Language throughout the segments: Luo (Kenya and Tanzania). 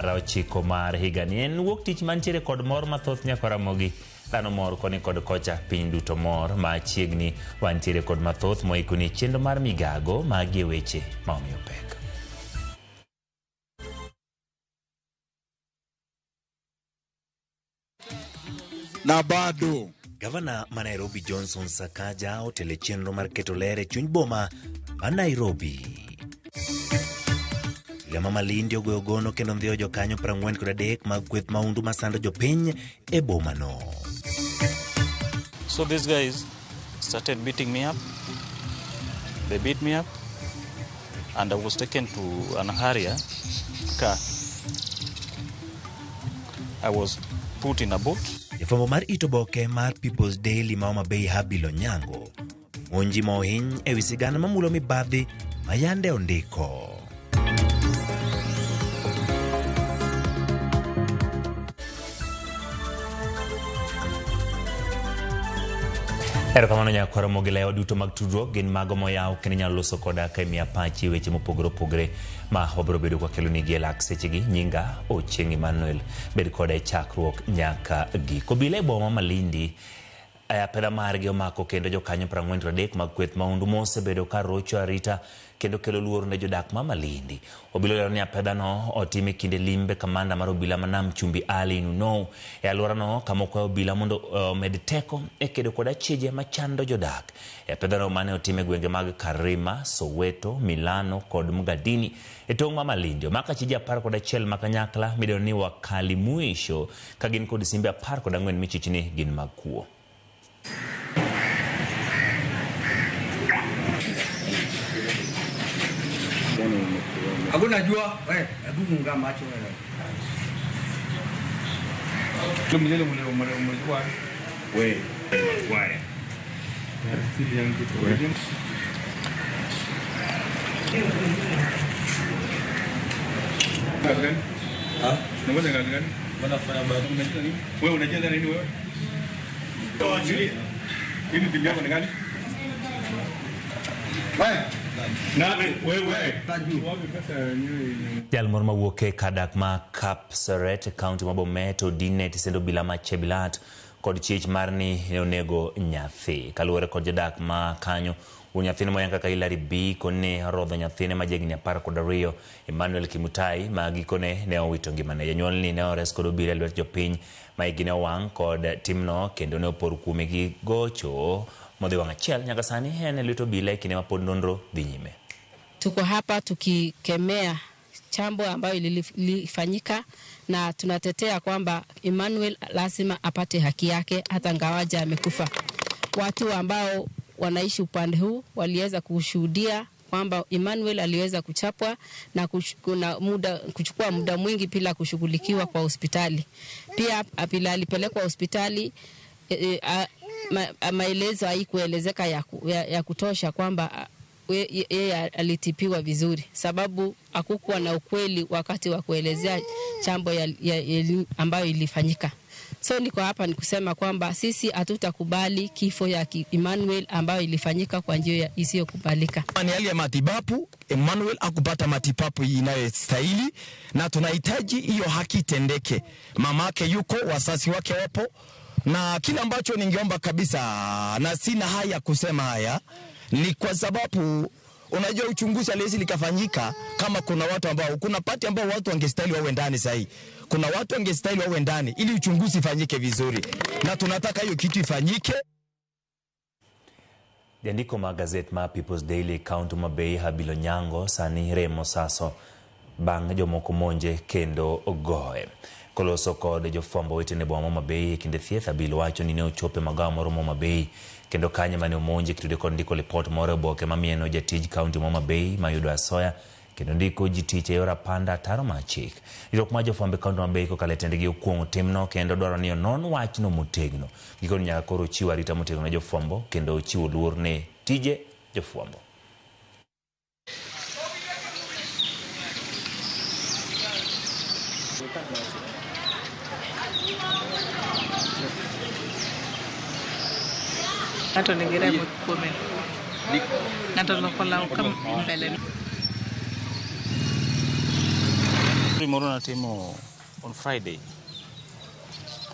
9 mar higani. En wuok tich mantiere kod mor mathoth nyaka Ramogi. Dhano mor koni kod kocha, piny duto mor. Machiegni wantiere kod mathoth moikoni chenro mar migago magi e weche ma omiyo pek. Na bado Gavana ma Nairobi Johnson Sakaja otelo e chenro mar keto ler e chuny boma ma Nairobi. Obila ma Malindi ogoyo gono kendo ndhiyo jokanyo 43 mag kweth mahundu masando jopiny e bomano. So these guys started beating me up. They beat me up and I was taken to an Harrier car. I was put in a boat. Jafwambo mar it oboke mar People's Daily ma Homa Bay Habil Onyango monji ma ohiny ewi sigana mamulo mibadhi ma yande ondiko. Erokamano nyakwar Ramogi lewa duto mag tudruok gin mago moyaw kendo inyalo loso koda ka imiya pachi weche mopogore opogore ma wabiro bedo kwakelonigi e lak sechegi. Nyinga Ochieng' Emmanuel, bed koda e chakruok nyaka giko. Obila e boma Malindi apedha margi omako kendo jokanyo 43 mag kweth mahundu mosebedo ka rocho arita kendo kelo luoro ne jodak ma Malindi. Obila olero ni apedhano otim e kinde limbe kamanda mar obila ma Nam Chumbi Ali Nunou e alworano kama okwayo obila mondo omed teko e kedo kod achije machando jodak. E apedhano mane otim e gwenge mag Karima, Soweto, Milano kod Mgadini e tong' ma Malindi. Omak achije 11 ma kanyakla midendo ni Wakali Mwisho ka gin kod simbe 14 michich ni gin mag kuo. Hakuna jua, wewe, hebu funga macho wewe. Wewe. Wewe unacheza nini wewe? Hii ni timu yako ni gani? Jal moro mawuok e kar dak ma Kapseret e kaunti ma Bomet odin e tisend obila ma Chebilat kod chich mar ni ne onego nyathi. Kaluwore kod jodak ma kanyo, wuon nyathino moyang kaka Hilary B koni ne orodho nyathine ma jahigni 12 Emmanuel Kimutai ma gikone ne owito ngimane. Janyuolni ne ores kod obila e lwet jopiny ma igi ne owang' kod timno kendo ne opor kuome gi gocho modhi wang' achiel. Nyaka sani en e lwet obila e kinde ma pod nonro dhi nyime. Tuko hapa tukikemea chambo ambayo ilifanyika na tunatetea kwamba Emmanuel lazima apate haki yake hata ngawaja amekufa. Watu ambao wanaishi upande huu waliweza kushuhudia kwamba Emmanuel aliweza kuchapwa na kuchukua muda mwingi bila kushughulikiwa kwa hospitali. Pia bila alipelekwa hospitali, maelezo haikuelezeka ya kutosha kwamba yeye alitibiwa vizuri, sababu hakukuwa na ukweli wakati wa kuelezea chambo ambayo ilifanyika. So niko hapa ni kusema kwamba sisi hatutakubali kifo ya Emmanuel ambayo ilifanyika kwa njia isiyokubalika. Ni hali ya matibabu, Emmanuel hakupata matibabu inayostahili na tunahitaji hiyo haki itendeke. Mamake yuko, wazazi wake wapo, na kile ambacho ningeomba kabisa na sina haya kusema haya ni kwa sababu unajua uchunguzi haliwezi likafanyika kama kuna watu ambao, kuna pati ambao watu wangestahili wawe ndani sahi. Kuna watu wangestahili wawe ndani ili uchunguzi ifanyike vizuri. Na tunataka hiyo kitu ifanyike. Jandiko ma gazet ma People's Daily kaunti ma Bay Habil Onyango sani remo saso bang' jomoko monje kendo goye. Koloso kod jofwambo wetene boma ma Bay e kinde thieth, Habil wacho ni ne ochopo e magawa moro ma Bay kendo kanyo mane omonje kitude kod ndiko lipot moro e oboke mamieno jatij kaunti ma Bay mayudo asoya kendo ndiko ji tich e yor apanda ataro mar chik. Riwruok mar jofwambo e kaunti ma Bay kokalo e tendgi okuong'o timno kendo dwaro ni onon wachno motegno. Gikone nyaka koro chiwo arita motegno ne jofwambo kendo chiwo luor ne tije jofwambo. Ng'ato nigi remo kuome. Ng'ato loko law ka mbele. Moro natimo on Friday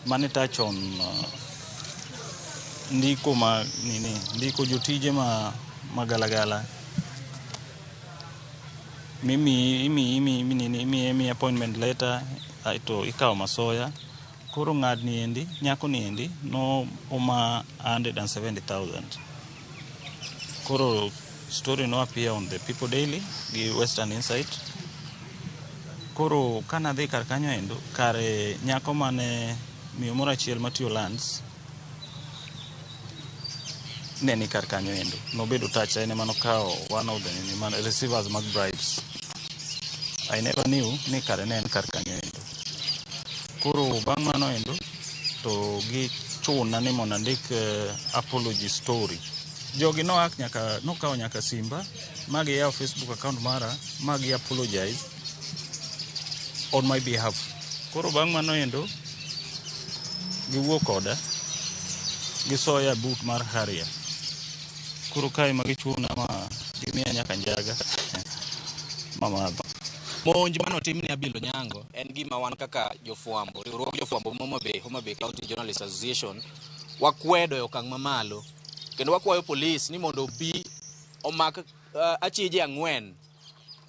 mane touch on ndiko ma nini, ndiko jotije ma magalagala mimi imi imi imi nini imi imi appointment letter aito ikawo masoya. Koro ng'ad niendi nyako niendi no oma 170,000. Koro story no appear on the People Daily gi Western Insight. Koro kanadhi kar kanyo endo kare nyako mane miyo moro achiel matiyo lands ne ni kar kanyo endo nobedo touch en ema nokawo one of the nini man receivers mag bribes. I never knew ni kare ne en kar kanyo endo. Koro bang' mano endo to gichuna ni mondo andik apology story. Jogi noak nyaka nokawo nyaka simba ma giyawo Facebook account mara ma gi apologize on my behalf. Koro bang' mano endo giwuok koda gisoya boot mar Harrier. Koro kae ma gichuna ma gimiya nyaka njaga mamadho. Monj manotim ne Abil Onyango en gima wan kaka jofwambo, riwruog jofwambo ma Homa Bay, Homa Bay County Journalists Association, wakwedo e okang' mamalo kendo wakwayo polis ni mondo obi omak achije 4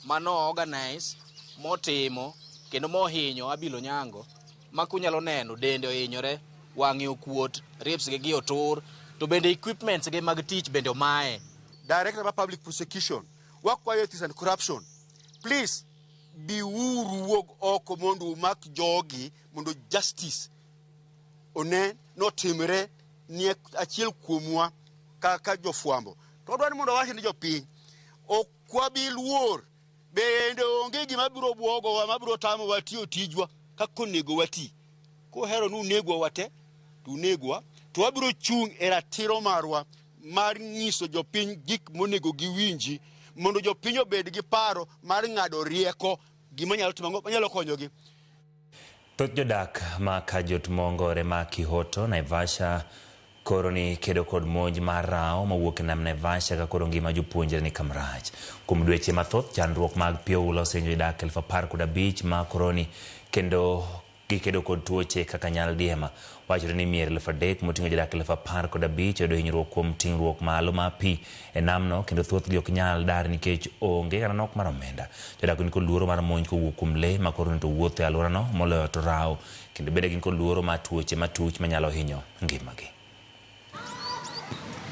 mano organize motimo kendo mohinyo Abil Onyango ma kunyalo neno dende ohinyore, wang'e okuot, ribs gi otur, to bende equipments gi mag tich bende omaye. Director of Public Prosecution, wakwayo ethics and corruption, please biuru wuog oko mondo umak jogi mondo justice one notimre ni achiel kuomwa kaka jofwambo. To wadwaro ni mondo wawach ni jopiny ok wabi luor, bende onge gima biro bwogowa mabiro tamowa tiyo tijwa kaka onego wati. Kuhero ni unegwa wate, to unegwa, to wabiro chung' e ratiro marwa mar nyiso jopiny gik monego giwinji mondo jopiny obed gi paro mar ng'ado rieko gima nyalo timo manyalo konyogi. Thoth jodak ma Kajot mongore ma Kihoto, Naivasha koro ni kedo kod monj mar rao mawuok e nam Naivasha ka koro ngima jopuonjre ni kamrach. Kuom dweche mathoth, chandruok mag pi oula osehinyo jodak 15,000 ma koroni kendo gikedo kod tuoche kaka nyaldiema. Wachore ni mier 3,000 moting'o jodak 15,000 oyudo hinyruok kuom ting'ruok malo mar pi e namno kendo thothgi ok nyal dar nikech onge kata nok mar omenda. Jodak ni kod luoro mar monj kowuok kuom lee ma koro ni to wuotho e alworano moloyo to rao, kendo bende gin kod luoro mar tuoche matuch manyalo hinyo ngimagi.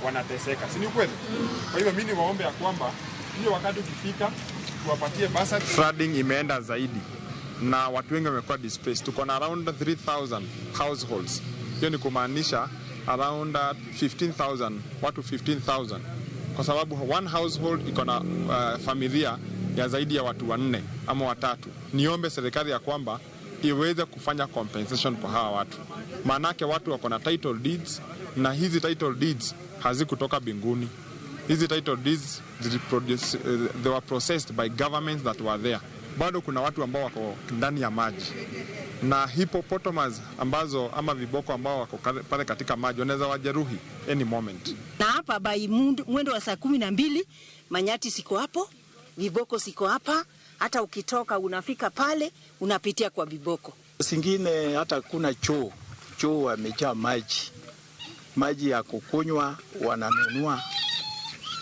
Wanateseka, si ni kweli? Kwa hivyo mimi niwaombe ya kwamba hiyo wakati ukifika tuwapatie basari. Flooding imeenda zaidi na watu wengi wamekuwa displaced. Tuko na around 3,000 households. Hiyo ni kumaanisha around 15,000, watu 15,000. Kwa sababu one household iko na familia ya zaidi ya watu 4 ama 3. Niombe serikali ya kwamba iweze kufanya compensation kwa hawa watu. Maanake watu wako na title deeds na hizi title deeds hazikutoka binguni. Hizi title deeds they were processed by governments that were there. Bado kuna watu ambao wako ndani ya maji na hippopotamus ambazo ama viboko ambao wako pale katika maji wanaweza wajeruhi any moment. Na hapa by mwendo wa saa 12 manyati siko hapo, viboko siko hapa, hata ukitoka unafika pale unapitia kwa viboko. Singine hata kuna choo, choo wamejaa maji. Maji ya kukunywa wananunua,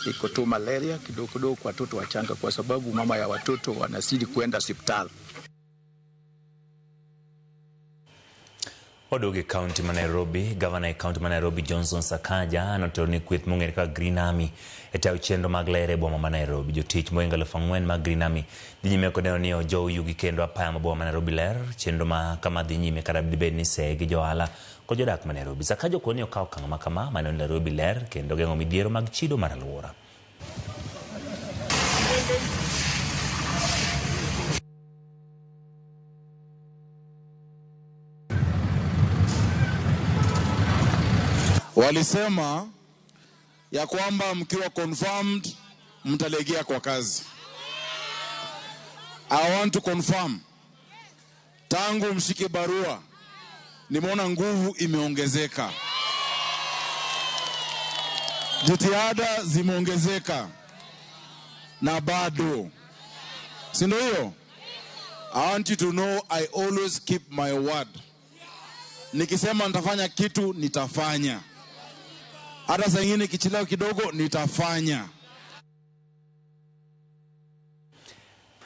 iko tu malaria kidogo kidogo kwa watoto wachanga kwa sababu mama ya watoto wanazidi kwenda hospitali. Waduogo e kaunti ma Nairobi, gavana e kaunti ma Nairobi Johnson Sakaja notelo ni kweth mong'ere kaka Green Army e tayo chenro mag ler e boma ma Nairobi. Jotich mohingo 4,000 mag Green Army dhi nyime kod neno ni ojow yugi kendo apaya ma boma ma Nairobi ler. Chenro ma kama dhi nyime kata dibed ni seye gi johala kod jodak ma Nairobi. Sakaja okoni ni okawo okang' ma kama maneno ni Nairobi ler kendo geng'o midhiero mag chido mar alwora. Walisema ya kwamba mkiwa confirmed mtalegea kwa kazi. I want to confirm, tangu mshike barua nimeona nguvu imeongezeka, jitihada zimeongezeka, na bado, si ndio hiyo? I want you to know I always keep my word. Nikisema nitafanya kitu, nitafanya. Hata saa ingine nikichelewa kidogo, nitafanya.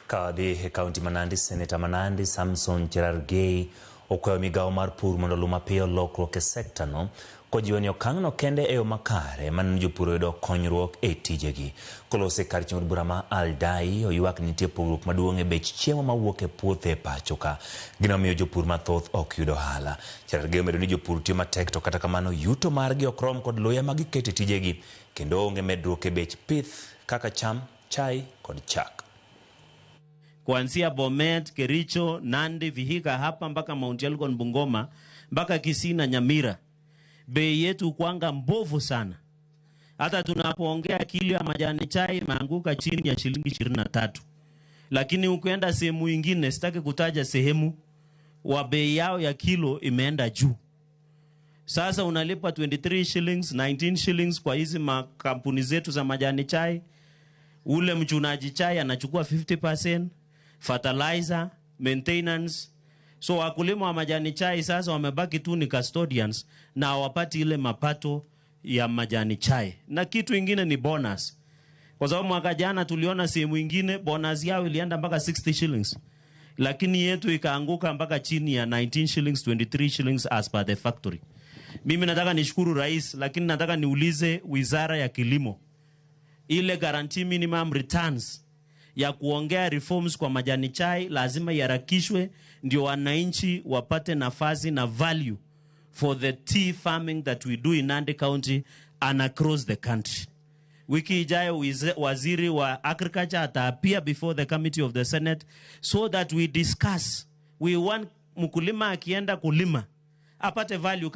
Ka dhi e kaunti ma Nandi, Seneta ma Nandi Samson Cherargei okwayo migawo mar pur mondo oluw mapiyo lokruok e sekta no kojiwo ni okang'no kende e yo makare maneno jopur yudo konyruok e tijegi. Kolose kar chung' od bura ma Aldai oywak ni nitie pogruok maduong' e bech chiemo mawuok e puothe e pacho ka. Gino omiyo jopur mathoth ok yud ohala. Cherargei omedo ni jopur tiyo matek to kata kamano yuto margi ok rom kod luya ma giketo e tijegi kendo onge medruok e bech pith kaka cham, chai kod chak. Kuanzia Bomet, Kericho, Nandi, Vihiga hapa mpaka Mount Elgon, Bungoma, mpaka Kisii na Nyamira. Bei yetu kwanga mbovu sana. Hata tunapoongea kilo ya majani chai imeanguka chini ya shilingi 23. Lakini ukienda sehemu ingine, sitaki kutaja sehemu, wa bei yao ya kilo imeenda juu. Sasa unalipa 23 shillings, 19 shillings kwa hizi makampuni zetu za majani chai. Ule mchunaji chai anachukua 50%, fertilizer, maintenance. So wakulima wa majani chai sasa wamebaki tu ni custodians na hawapati ile mapato ya majani chai. Na kitu ingine ni bonus. Kwa sababu mwaka jana tuliona sehemu ingine bonus yao ilienda mpaka 60 shillings. Lakini yetu ikaanguka mpaka chini ya 19 shillings, 23 shillings as per the factory. Mimi nataka nishukuru rais, lakini nataka niulize Wizara ya Kilimo. Ile guarantee minimum returns ya kuongea reforms kwa majani chai lazima iharakishwe ndio wananchi wapate nafasi na value for the tea farming that we do in Nandi County and across the country. Wiki ijayo waziri wa agriculture ata appear before the committee of the Senate so that we discuss. We want mkulima akienda kulima apate value.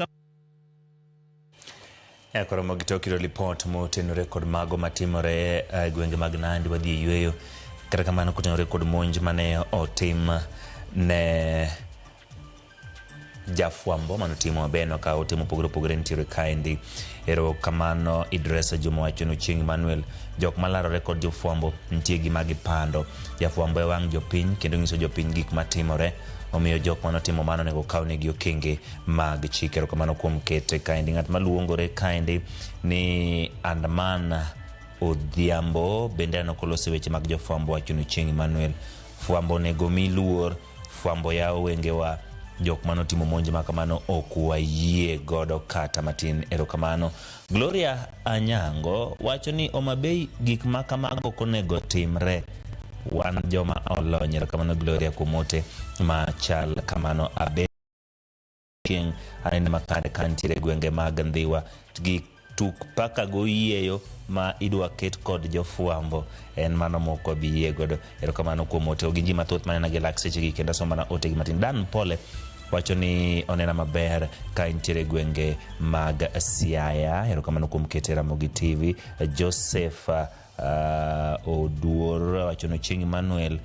Koro gitokiro lipot motenore kod mago matimore e gwenge mag Nandi wadhi e yweyo. Kata kamano kotenore kod monj mane otim ne jafwambo manotimo Abeno ka ote mopogore opogore nitiere kaendi. Erokamano Idresa Juma wacho ni Ochieng' Emmanuel, jok malarore kod jofwambo nitie gima gipando. Jafwambo e wang' jopiny kendo nyiso jopiny gik matimore. Omiyo jok manotimo mano onego okawnegi okenge mag chik. Erokamano kuom kete kaendi. Ng'at maluongore kaendi ni Andman Odhiambo bende aneno koloso weche mag jofwambo wacho ni Ochieng' Emmanuel, fwambo onego mi luor, fwambo yawo wengewa, jok manotimo monj ma kamano ok wayie godo kata matin. Erokamano. Gloria Anyango wacho ni Homa Bay gik ma kamago ok onego timre. Wan joma olony. Erokamano Gloria kuom ote machal kamano. Abe Chieng' anene makare ka nitiere gwenge mag Ndhiwa gi tuk paka goyieyo ma idwa ket kod jofwambo en mano mok wabi yie godo. Erokamano kuom ote gi ji mathoth manena gi lak sechegi kendo asomo mana ote gi matin. Dan Pole wacho ni onena maber ka intiere gwenge mag Siaya. Erokamano kuom kete Ramogi TV. Joseph Oduor wacho ni Ochieng' Emmanuel,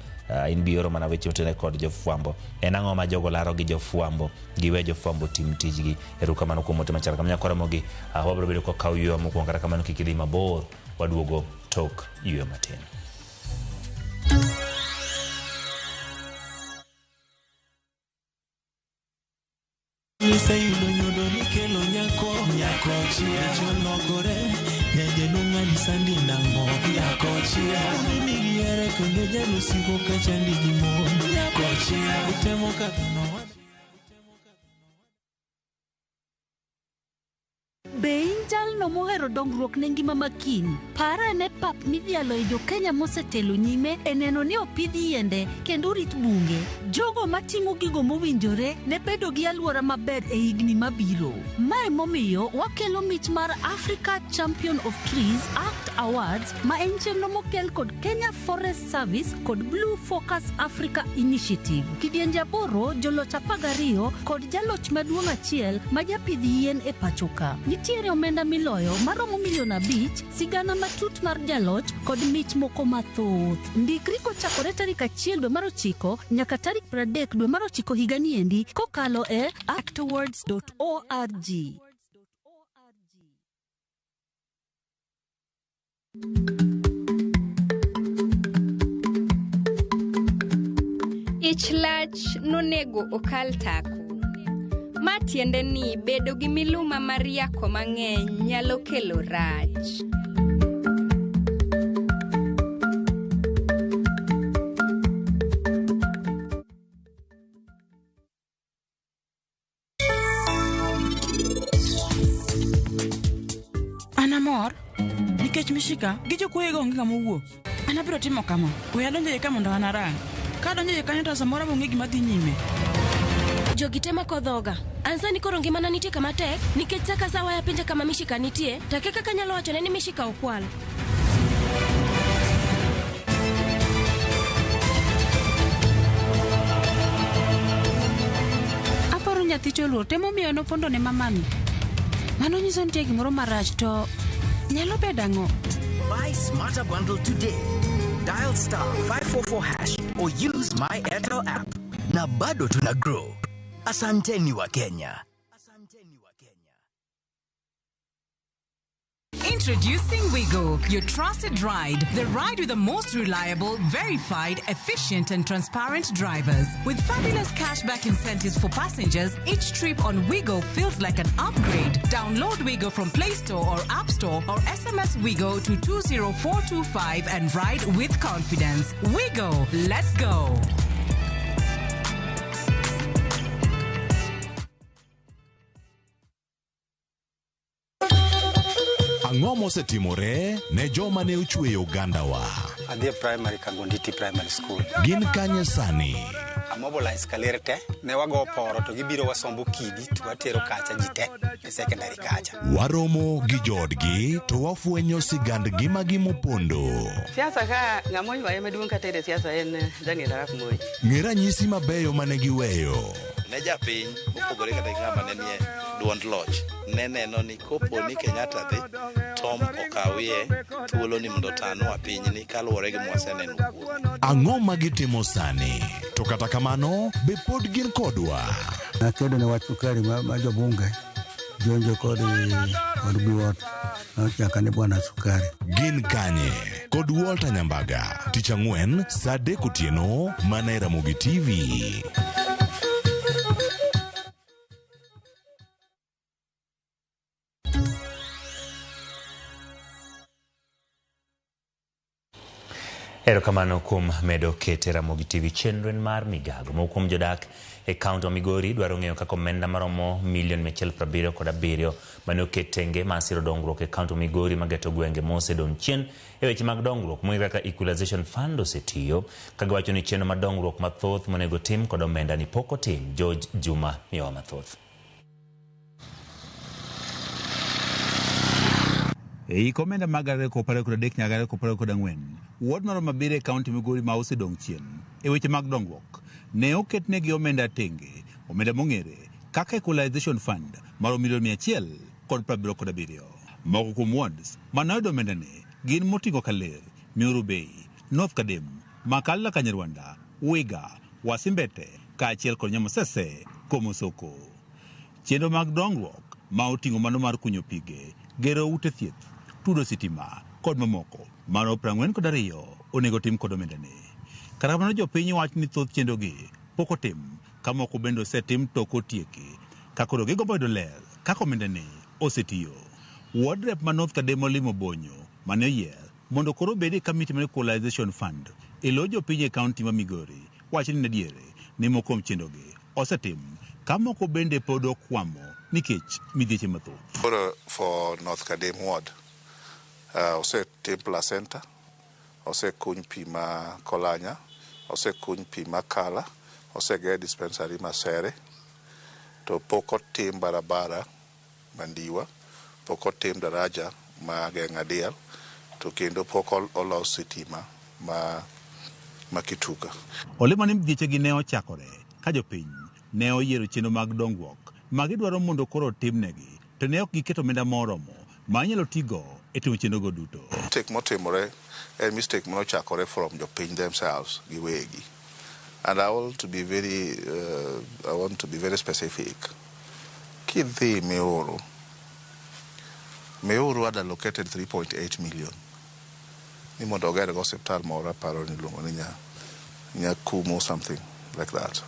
in bioro mana weche otene kod jofwambo. En ang'o ma jogo laro gi jofwambo? Giwe jofwambo tim tijgi. Erokamano kuom ote machal kamano. Nyakwa Ramogi, wabiro bedo kwakawo yweyo mokwongo, kata kamano kik idhi mabor, waduogo tok yweyo matin. Iseyudo nyodo nikelo nyako, nyako chia cholokore, nyajaduong' ani sandi nang'o, nyako chia nigi here kendo jalusigo kachandi gi mon, nyako chia utemo kaka nowa. Be in jalno mohero dongruok ne ngima ma kiny? Par ane pap midhialo e jo-Kenya mosetelo nyime e neno ni opidh yiende kendo orit bunge. Jogo matimo gigo mowinjore ne bedo gi alwora maber e higni mabiro. Mae momiyo wakelo mich mar Africa Champion of Trees Act Awards ma en chenro mokel kod Kenya Forest Service kod Blue Focus Africa Initiative. Kidienje 8, joloch 12 kod jaloch maduong' achiel ma japidh yien e pacho ka. Nitiere omenda miloyo maromo milion 5, sigana matut mar jaloch kod mich moko mathoth. Ndikri kochakore tarik 1 dwe mar 9 nyaka tarik 30 dwe mar 9 higani endi kokalo e actawards.org. Ich lach nonego okal tako. Ma tiende ni bedo gi miluma mar yako mang'eny nyalo kelo rach. An amor nikech mishika gi jokuoyego onge ng'ama owuok. An abiro timo kama, we adonjo iye ka mondo an arang. Ka adonjo iye kanyo to samoro abiro ng'e gima dhi nyime. Jogi te mako dhoga. An sani koro ngimana nitie kama tek nikech sa ka sa waya penja kama Mishika nitie to akia kaka anyalo wachone ni Mishika okwal. Aparo nyathi choluor temo miyo nopondo ne mamani. Mano nyiso nitie gimoro marach to nyalo bedo ang'o? Buy Smarter Bundle today. Dial star 544 hash or use my Airtel app. Na bado tuna grow. Asanteni wa Kenya. Introducing Wigo, your trusted ride. The ride with the most reliable, verified, efficient, and transparent drivers. With fabulous cashback incentives for passengers, each trip on Wigo feels like an upgrade. Download Wigo from Play Store or App Store or SMS Wigo to 20425 and ride with confidence. Wigo, let's go. Ang'o mosetimore ne joma ne ochweyo ogandawa? Adhi e primary Kagonditi Primary School. Gin kanye sani? Amobilize kaler te, ne wago poro to gibiro wasombo kidi to watero kacha ji te e secondary kacha. Waromo gi joodgi to wafwenyo sigand ngimagi mopondo. Siasa ka ng'ama oywaye maduong' katere siasa en Daniel Arap Moi. Ng'e ranyisi mabeyo mane giweyo. Ne japiny mopogore kata gi ng'ama ne nie duond loch ne neno ni kopo ni Kenyatta dhi Tom okawie thuolo ni mondo otanwa pinyni kaluwore gi mwaseneno kuome. Ang'o ma gitimo sani? To kata kamano, be pod gin kodwa? Nakedo ne wach sukari ma jobunge jonjo kod duot nochaka ni bwana sukari. Gin kanye? Kod Walter Nyambaga, tich ang'wen saa 3 otieno mana e Ramogi TV. Erokamano kuom medo kete Ramogi TV chenro en mar migago. Moko kuom jodak e kaunti ma Migori dwaro ng'eyo kaka omenda maromo milion 177 mane oket tenge mar siro dongruok e kaunti ma Migori mageto gwenge mosedong' chien e weche mag dongruok mong'ere kaka Equalization Fund osetiyo ka giwacho ni chenro mar dongruok mathoth monego tim kod omenda ni pok otim. George Juma miyowa mathoth. E hik omenda mag 2023 nyaka 2024, ward mar Homa Bay e kaunti Migori ma osedong' chien e weche mag dongruok ne oketnegi omenda tenge, omenda mong'ere kaka Equalization Fund maromo milion 177. Moko kuom wards manoyudo omendani gin moting'o Kaler, Miuru Bay, North Kadem, Makalla Kanyarwanda, Wiga, Wasimbete kaachiel kod Nyamasese Komosoko. Chenro mag dongruok ma oting'o mano mar kunyo pige, gero ute thieth, tudo sitima kod mamoko mano 42 onego tim kod omendani. Kata kamano jopiny wacho ni thoth chenrogi pok otim ka moko bende osetim to ok otieki ka koro gigombo yudo ler kaka omendani osetiyo. Ward rep ma North Kadem olimo Bonyo mane oyier mondo koro obed e kamiti mar Equalization Fund e lo jopiny e kaunti ma Migori wacho ni adier ni moko kuom chenrogi osetim ka moko bende pod okwamo nikech midhieche mathoth. Koro for North Kadem ward osetim placenta, osekuny pi ma Kolanya, osekuny pi ma Kala, oseger dispensary ma Sere, to pok otim barabara Mandiwa, pok otim daraja ma Geng'a Diel, to kendo pok olos sitima ma Kituka. Olemo ni midhiechegi ne ochakore ka jopiny ne oyiero chenro mag dongruok ma gidwaro mondo koro otimnegi to ne ok giketo omenda moromo ma inyalo tigo e timo chenrogo duto. Mistake motimore en mistake manochakore from jopiny themselves giwegi. And I want to be very specific. Kidhi Meoro, Meoro had allocated 3.8 million. Ni mondo oger go osiptal moro aparo ni iluongo ni Nyakumo something. like that.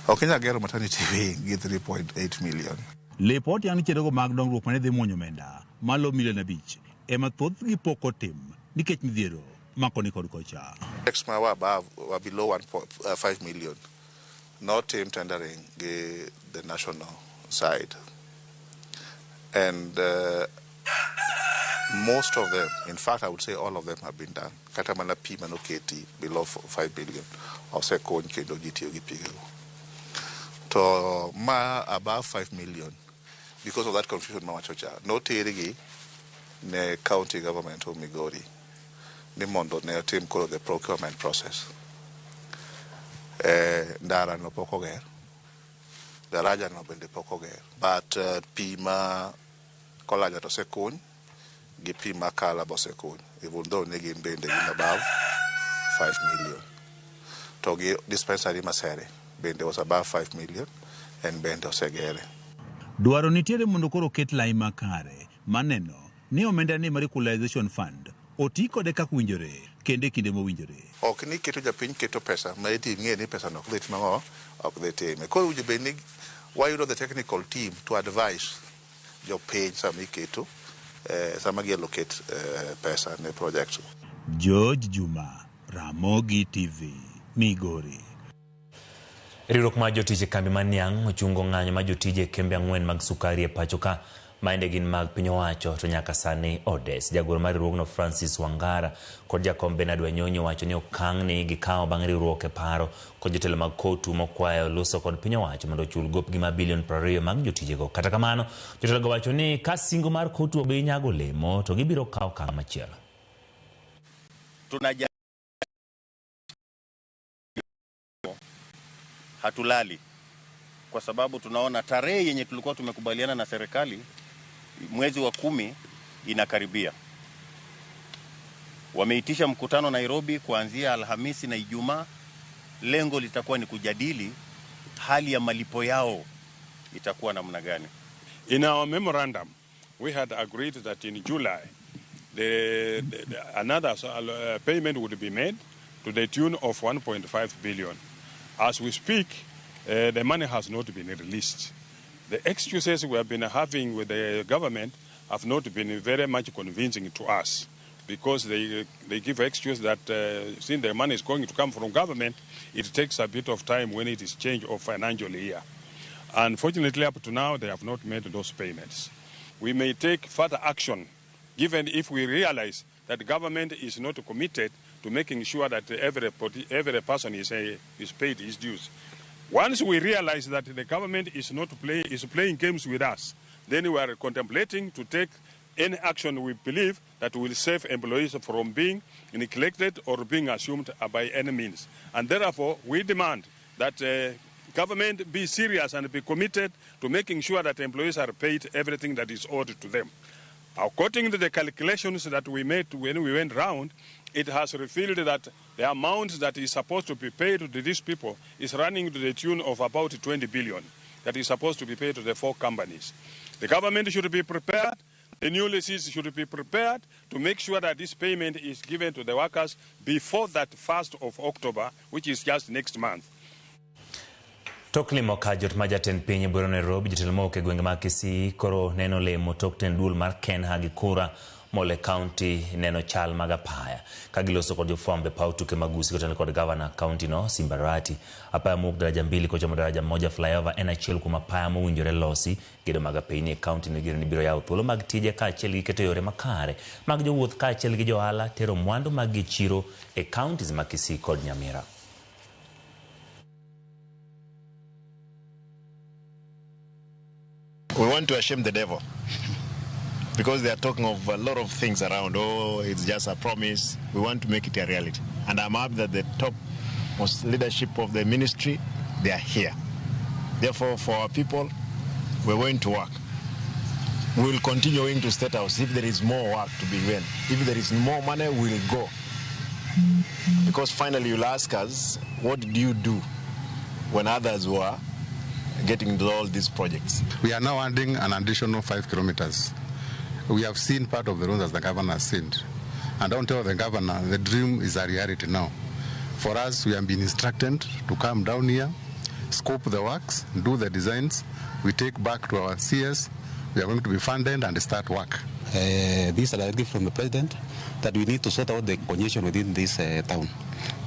Ok inyal gero maternity wing gi 3.8 million. Lipot yang chenrogo mag dongruok mane dhi muonyo omenda malo milion 5 ema thothgi pok otim nikech midhiero makoni kod kocha. Projects ma were above, were below 1.5 million. Notim tendering gi the national side. And most of them, in fact, I would say all of them have been done. Kata mana pi manoketi below 5 billion osekony kendo ji tiyo gi pigego. To ma above 5 million, because of that confusion mawacho cha, notergi ne county government of Migori ni mondo ne otim koro the procurement process. Ndara no pok oger, daraja no bende pok oger, but pi ma Kolanya to osekuny gi pi ma Kala be osekuny, even though ne gin bende gin above 5 million. To gi dispensary Masere bende was above 5 million en bende osegere. Dwaro nitiere mondo koro oket lai makare maneno ni omenda ni mar Equalization Fund oti kode kaka owinjore kendo e kinde mowinjore. Ok ni keto japiny keto pesa ma iti ng'e ni pesa no ok dhi timo ang'o, ok dhi time. Koro owinjo bed ni wayudo the technical team to advise jopiny sama iketo sama gi allocate pesa ne project. George Juma, Ramogi TV, Migori. Riwruok mar jotich e kambi mar niang' ochungo ng'anyo mar jotije e kembe 4 mag sukari e pacho ka maende gin mag piny owacho to nyaka sani odes. Jagoro mar riwruogno Francis Wangara kod jakom Bernard Wanyonyi wacho ni okang' ni gikawo bang' riwruok e paro kod jotelo mag KOTU mokwayo loso kod piny owacho mondo ochul gopgi mar bilion 20 mag jotijego. Kata kamano, jotelogo wacho ni ka singo mar KOTU ok bi nyago olemo to gibiro kawo okang' machielo. Hatulali kwa sababu tunaona tarehe yenye tulikuwa tumekubaliana na serikali mwezi wa 10 inakaribia. Wameitisha mkutano Nairobi kuanzia Alhamisi na Ijumaa. Lengo litakuwa ni kujadili hali ya malipo yao itakuwa namna gani. In our memorandum, we had agreed that in July another payment would be made to the tune of 1.5 billion. As we speak, the money has not been released. The excuses we have been having with the government have not been very much convincing to us, because they give excuse that since the money is going to come from government, it takes a bit of time when it is change of financial year. Unfortunately, up to now, they have not made those payments. We may take further action, given if we realize that the government is not committed to making sure that every person is paid his dues. Once we realize that the government is not playing games with us, then we are contemplating to take any action we believe that will save employees from being neglected or being assumed by any means. And therefore, we demand that government be serious and be committed to making sure that employees are paid everything that is owed to them. According to the calculations that we made when we went round, it has revealed that the amount that is supposed to be paid to these people is running to the tune of about 20 billion that is supposed to be paid to the 4 companies. The government should be prepared, the new leases should be prepared to make sure that this payment is given to the workers before that 1st of October, which is just next month. Tok limo ka jot ma jatend piny e bwero Nairobi, jotelo mowuok e gwenge mag Kisii koro neno lemo tok tend duol mar Kenha gi kura mole county neno chal mag apaya ka giloso kod jofwambo e paw tuke mag Gusii kotelo kod gavana county no Simba Arati. Apaya mowuok daraja 2 kochomo daraja 1 flyover en achiel kuom apaya mowinjore losi. Gedo mag apeyni e county no igeno ni biro yawo thuolo mag tije kaachiel gi keto yore makare mag jowuoth kaachiel gi johala tero mwandu mag gi chiro e counties mag Kisii kod Nyamira. We want to shame the devil because they are talking of a lot of things around. Oh, it's just a promise. We want to make it a reality. And I'm happy that the top most leadership of the ministry, they are here. Therefore, for our people, we're going to work. We will continue going to State House if there is more work to be done. If there is more money, we'll go. Because finally you'll ask us, what did you do when others were getting into all these projects? We are now adding an additional 5 kilometers. We have seen part of the roads as the governor has seen. And don't tell the governor, the dream is a reality now. For us, we have been instructed to come down here, scope the works, do the designs. We take back to our CS. We are going to be funded and start work. This directive from the president that we need to sort out the congestion within this town.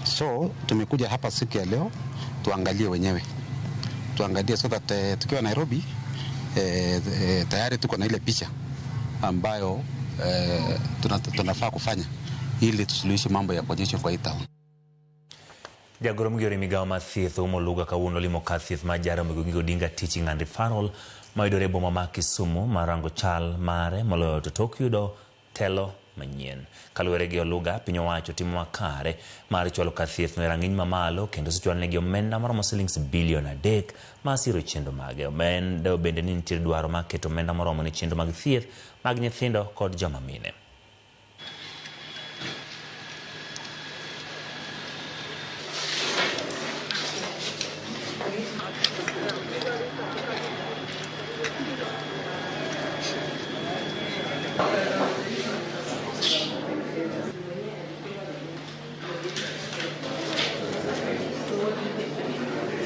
So tumekuja hapa siku ya leo tuangalie wenyewe, tuangalie so that tukiwa Nairobi tayari tuko na ile picha ambayo tunafaa kufanya ili tusuluhishe mambo ya congestion kwa hii town. Jagoro migore migawo mar thieth Ouma Oluga kawuono olimo kar thieth mar Jaramogi Oginga Odinga Teaching and Referral mayudore e boma ma Kisumu mar rango chal mare moloyo to tok yudo telo manyien. Kaluwore gi Oluga, piny owacho timo makare mar chwalo kar thieth no e rang'iny mamalo kendo osechwalnegi omenda maromo silings bilion 3 mar siro chenro mage. Omedo bende ni nitie dwaro mar keto omenda moromo ne chenro mag thieth mag nyithindo kod joma mine.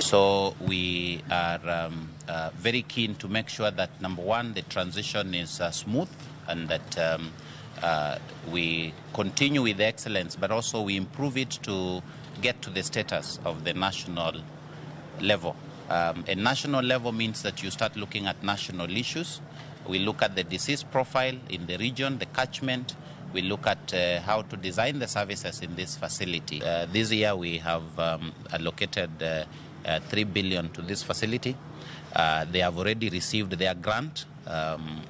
So we are very keen to make sure that, number one, the transition is smooth and that we continue with the excellence, but also we improve it to get to the status of the national level. A national level means that you start looking at national issues. We look at the disease profile in the region, the catchment. We look at how to design the services in this facility. This year we have allocated 3 billion to this facility. They have already received their grant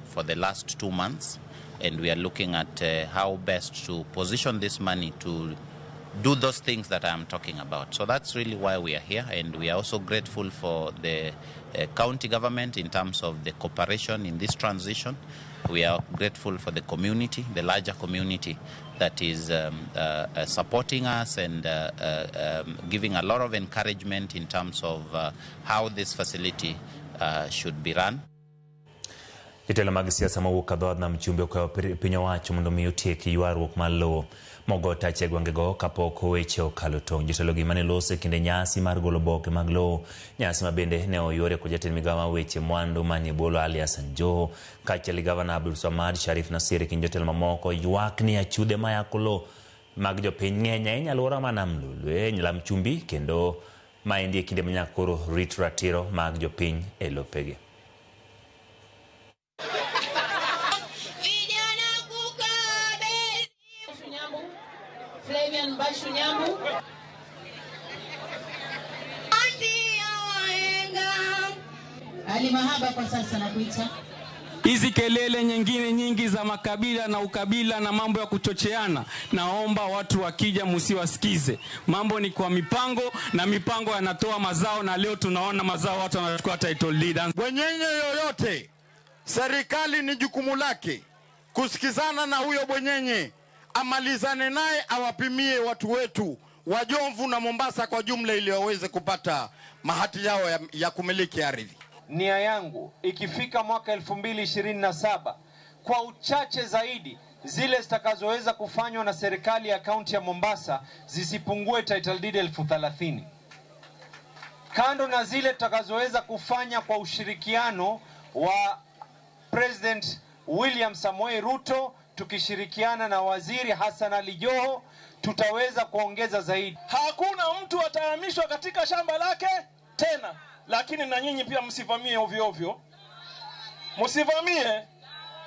for the last 2 months, and we are looking at how best to position this money to do those things that I am talking about. So that's really why we are here, and we are also grateful for the county government in terms of the cooperation in this transition. We are grateful for the community, the larger community that is supporting us and giving a lot of encouragement in terms of how this facility should be run. Jotelo mag siasa mowuok e dhood Nam Chumbi okwayo piny owacho mondo mi otiek ywaruok mar lowo mogo tach e gwengego kapok weche okalo tong'. Jotelo gi mane loso e kinde nyasi mar golo oboke mag lowo, nyasi ma bende ne oyuore kod jatend migawo mar weche mwandu manie bwo Ali Hassan Joho kaachiel gi gavana Abdul Samad Sharif Nasir e kind jotelo mamoko, ywak ni achudhe mayako lowo mag jopiny ng'eny ahinya alwora ma Nam Lolwe, Nam Chumbi, kendo maendi e kinde ma nyaka koro rit ratiro mag jopiny e lopegi. Ali Mahaba kwa sasa nakuita. Hizi kelele nyingine nyingi za makabila na ukabila na mambo ya kuchocheana, naomba watu wakija msiwasikize. Mambo ni kwa mipango na mipango yanatoa mazao, na leo tunaona mazao, watu wanachukua title deed. Bwenyenye yoyote, serikali ni jukumu lake kusikizana na huyo bwenyenye, amalizane naye, awapimie watu wetu wa Jomvu na Mombasa kwa jumla ili waweze kupata mahati yao ya kumiliki ardhi. Nia yangu ikifika mwaka 2027 kwa uchache zaidi zile zitakazoweza kufanywa na serikali ya kaunti ya Mombasa zisipungue title deed 30,000. Kando na zile tutakazoweza kufanya kwa ushirikiano wa President William Samoei Ruto tukishirikiana na Waziri Hassan Ali Joho, tutaweza kuongeza zaidi. Hakuna mtu atahamishwa katika shamba lake tena. Lakini na nyinyi pia msivamie ovyo ovyo. Msivamie.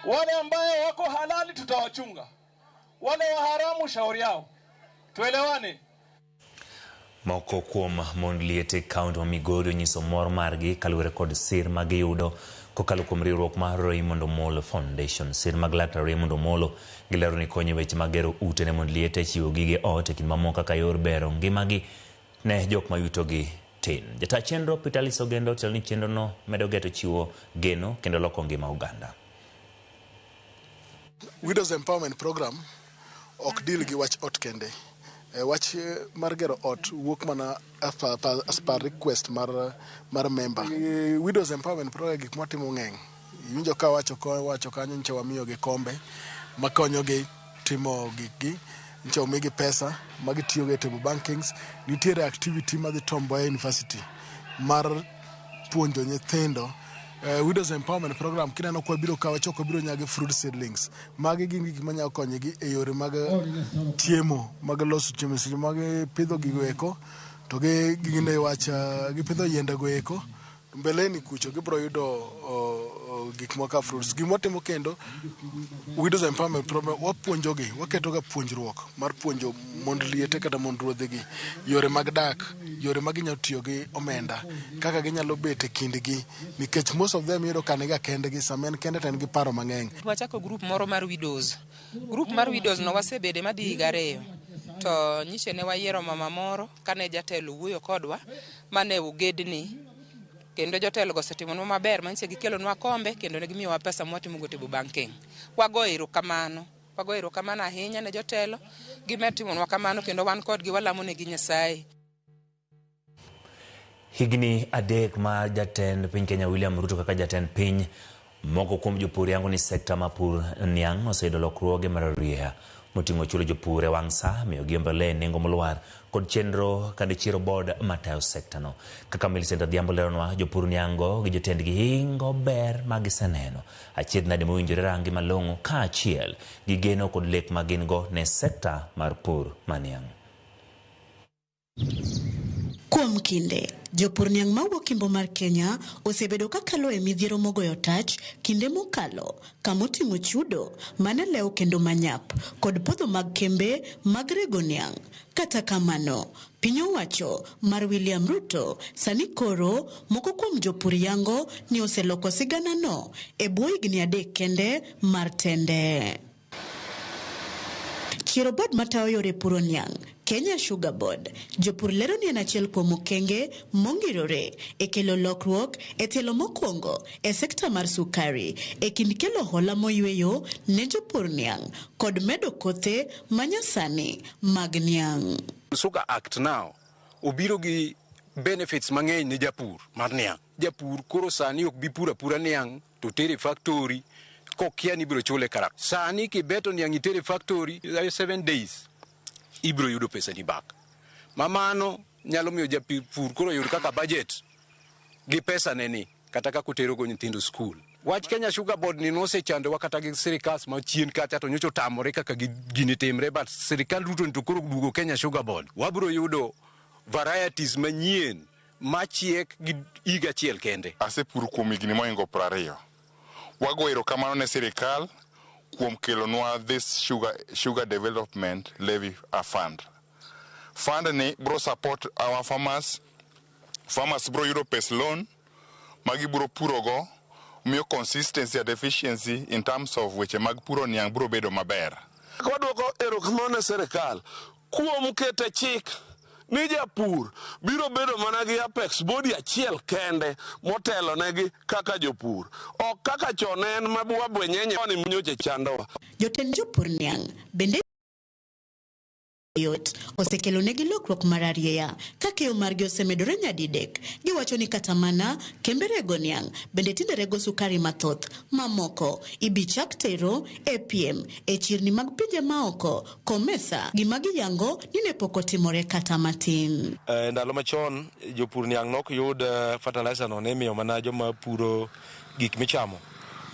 Wale ambayo wako halali tutawachunga. Wale wa haramu shauri yao. Tuelewane. Moko kuom mond liete kaunti ma Migori onyiso mor margi kaluwore kod sir magiyudo kokalo kuom riwruok mar Raymond Omolo Foundation. Sir mag laktar Raymond Omolo gilero ni konyo weche mag gero ute ne mond liete, chiwo gige ot e kind mamoko kaka yor bero ngimagi ne jok ma yutogi tin. Jata chenro Peter Alice Ogendo otelo ni chenro no medo geto chiwo geno kendo loko ngima oganda. Widows Empowerment Program ok deal gi wach ot kende. Wach mar gero ot wuok mana as per request mar member. Widows Empowerment Program gik mwatimo ng'eny. Iwinjo ka wacho kanyo nyicha wamiyo gi kombe makonyogi timo gikgi. Nyocha omigi pesa ma gitiyogo e table bankings. Nitiere activity madhi Tom Mboya University mar puonjo nyithindo. Widows Empowerment Program kineno kwa biro ka wachoko biro nyagi fruit seedlings. Magi gin gik manyalo konyogi e yore mag chiemo, mag loso chiemo. Seche ma gipidho gigo eko to gi gine wach gipidho yiende go eko mbeleni kucho gibiro yudo gik moko kaka fruits. Gima watimo kendo, Widows Empowerment Program, wapuonjogi, waketo ga puonjruok mar puonjo mond liete kata mond ruodhigi yore mag dak, yore ma ginyalo tiyo gi omenda, kaka ginyalo bet e kindgi, nikech most of them iyudo ka niga kendgi, sama en kende to en gi paro mang'eny. Wachako group moro mar widows. Group mar widows no wasebede madhi higa 2. To nyiche ne wayiero mama moro kane jatelo wuoyo kodwa mane ogedni. Kendo jotelo go osetimonwa maber manyiche gikelonwa kombe kendo ne gimiyowa pesa mwatimogo table banking. Wago erokamano. Wago erokamano ahinya ne jotelo. Gimed timonwa kamano kendo wan kodgi walamo negi Nyasaye. Higni 3 mar jatend piny Kenya William Ruto kaka jatend piny, moko kuom jopur yango ni sekta mar pur niang' oseyudo lokruoge mararieya moting'o chulo jopur e wang' sa, miyo gi mbolea e nengo molwar kod chenro kata chiero board matayo sekta no. Kaka Millicent Adhiambo leronwa, jopur niang'go gi jotendgi hingo ber ma giseneno. Achiedh nade mowinjore rangi malong'o kaachiel gi geno kod lek ma gin go ne sekta mar pur ma niang'. Kuom kinde, jopur niang' mawuok Imbo mar Kenya osebedo kakalo e midhiero mogoyo tach kinde mokalo kamoting'o chudo mane lew kendo manyap kod podho mag kembe mag rego niang'. Kata kamano, piny owacho mar William Ruto sani koro moko kuom jopur yango ni oseloko sigana no e bwo higni 3 kende mar tende. Chiero board matayo yore puro niang', Kenya Sugar Board, jopur lero ni en achiel kuom okenge mongirore e kelo lokruok e tielo mokwongo e sekta mar sukari e kind kelo hola moyweyo ne jopur niang' kod medo kothe manyasani mag niang'. Sugar Act now obiro gi benefits mang'eny ne japur mar niang'. Japur koro sani ok bi puro apura niang' to tere factory kokia ni ibiro chule kara. Sani kibeto niang' itere factory 7 days ibiro yudo pesa ni back. Ma mano nyalo miyo japur koro yud kaka budget gi pesa ne ni kata kaka otero go nyithindo skul. Wach Kenya Sugar Board ni nosechandowa kata gi sirikal machien kacha to nyocha otamore kaka gini timre, but sirikal Ruto ni to koro duogo Kenya Sugar Board. Wabiro yudo varieties manyien machiek gi higa achiel kende. Asepuro kuom higni mohingo 20. Wago erokamano ne sirikal kuom kelonwa this sugar development levy fund. Fund ni bro support our farmers. Farmers bro yudo pes loan magi bro purogo, miyo consistency and efficiency in terms of weche mag puro niang' bro bedo maber. Wadwoko erokamano ne sirikal kuom kete chik ni japur biro bedo mana gi apex body achiel kende motelo negi kaka jopur, ok kaka chon ne en mabwabwenyenye ni nyocha chandowa. Jotend jopur niang' bende yot osekelo negi lokruok mar arieya ka keyo margi osemedore nyadidek. Giwacho ni kata mana kembe rego niang' bende tinde rego sukari mathoth mamoko ibi chak tero e piem e chirni mag pinje maoko komesa gima giyango ni ne pok otimore kata matin. Ndalo machon jopur niang' nok yud fertilizer no, ne imiyo mana joma puro gik michamo.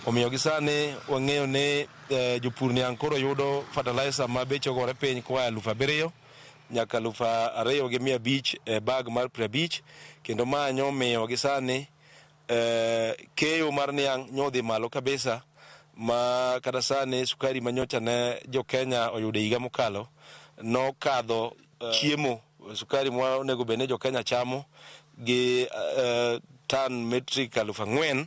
Omiyo gi sani wang'eyo ni jopur niang' koro yudo fertilizer ma beche ogore piny koa 7,000 nyaka 2,500 e bag mar 50, kendo ma nyomiyo gi sani keyo mar niang' nyodhi malo kabisa ma kata sani sukari manyocha ne jo Kenya oyudo higa mokalo nokadho chiemo sukari ma onego bed ni jo Kenya chamo gi tan metric 4,000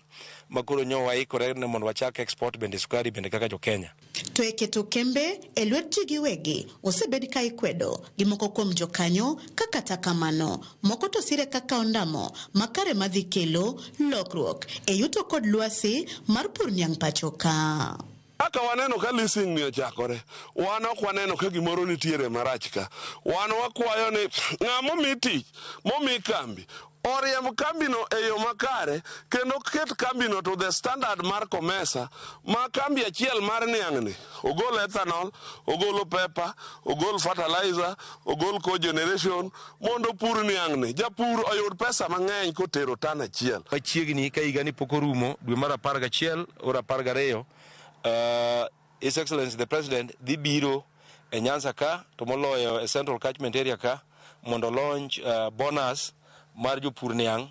ma koro nyo waikore ne mondo wachak export bende sukari bende kaka jo Kenya. To e keto kembe e lwet ji giwegi osebed ka ikwedo gi moko kuom jokanyo ka kata kamano moko to sire kaka ondamo makare madhi kelo lokruok e yuto kod lwasi mar pur niang' pacho ka. Kaka waneno ka leasing ni ochakore, wan ok waneno ka gimoro nitiere marach ka. Wan wakwayo ni ng'ama omi tich, momi kambi, Oriemb kambino e yo makare kendo ket kambino to the standard mar COMESA ma kambi achiel mar niang'ni ogol ethanol, ogol pepper, ogol fertilizer, ogol cogeneration mondo pur niang'ni. Japur oyud pesa mang'eny kotero tan achiel. Machiegni ka higani pok orumo dwe mar 11 or 12 His Excellency the President dhi biro e Nyanza ka to moloyo e Central Catchment Area ka mondo launch bonus mar jopur niang'